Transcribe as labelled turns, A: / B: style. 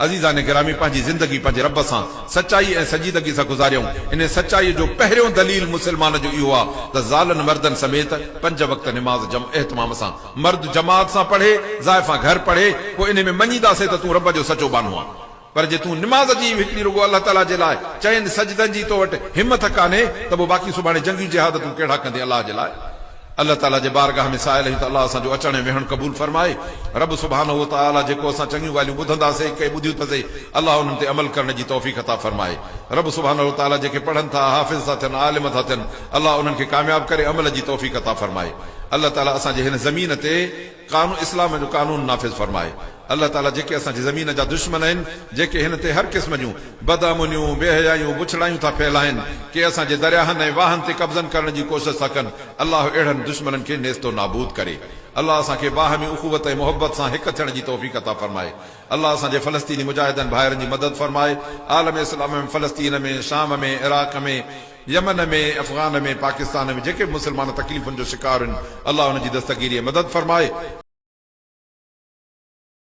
A: عزيزان گرامي پنهنجي زندگي پنهنجي رب سان سچائي ۽ سنجيدگي سان گذاريائون. انهي سچائي جو پهريون دليل مسلمان جو اهو آ ته زالن مردن سميت پنج وقت نماز جم اهتمام سان مرد جماعت سان پڙهي، زائفان گهر پڙهي، پوء انهي ۾ مڃينداسين ته تون رب جو سچو ٻانهو آن. پر جي تون نماز جي هڪڙي رڳو الله تعاليٰ جي لاء چئن سجدن جي تو وٽ همٿ ڪانهي ته پوء باقي سڀاڻي جنگيون جهاد تون ڪهڙا ڪندين الله جي لاء؟ الله تعاليٰ جي بارگاهه ۾ سائل آهيون ته الله اسان جو اچڻ ۽ ويهڻ قبول فرمائي. رب سبحانه وتعاليٰ جيڪو اسان چڱيون ڳالهيون ٻڌنداسين ڪي ٻڌيون اٿسي الله انهن تي عمل ڪرڻ جي توفيق عطا فرمائي. رب سبحانه وتعاليٰ جيڪي پڙهن ٿا حافظ ٿا ٿين عالم ٿا ٿين الله انهن کي ڪامياب ڪري عمل جي توفيق عطا فرمائي. الله تعاليٰ اسان جي هن زمين تي قانون اسلام جو قانون نافذ فرمائي. الله تعاليٰ جيڪي اسان جي زمين جا دشمن آهن، جيڪي هن تي هر قسم جون بدامنيون، بي حيائيون، بڇڙايون ٿا ڦهلائين، ڪي اسان جي درياهن ۽ واهن تي قبضن ڪرڻ جي ڪوشش ٿا ڪن، الله اهڙن دشمنن کي نيست و نابود ڪري. الله اسان کي باهمي اخوت ۽ محبت سان هڪ ٿيڻ جي توفيق عطا فرمائي. الله اسان جي فلسطيني مجاهدن ڀائرن جي مدد فرمائي. عالم اسلام ۾ فلسطين ۾، شام ۾، عراق ۾، يمن ۾، افغان ۾، پاڪستان ۾ جيڪي به مسلمان تڪليفن جو شڪار آهن، الله انهن جي دستگيري ۽ مدد فرمائي.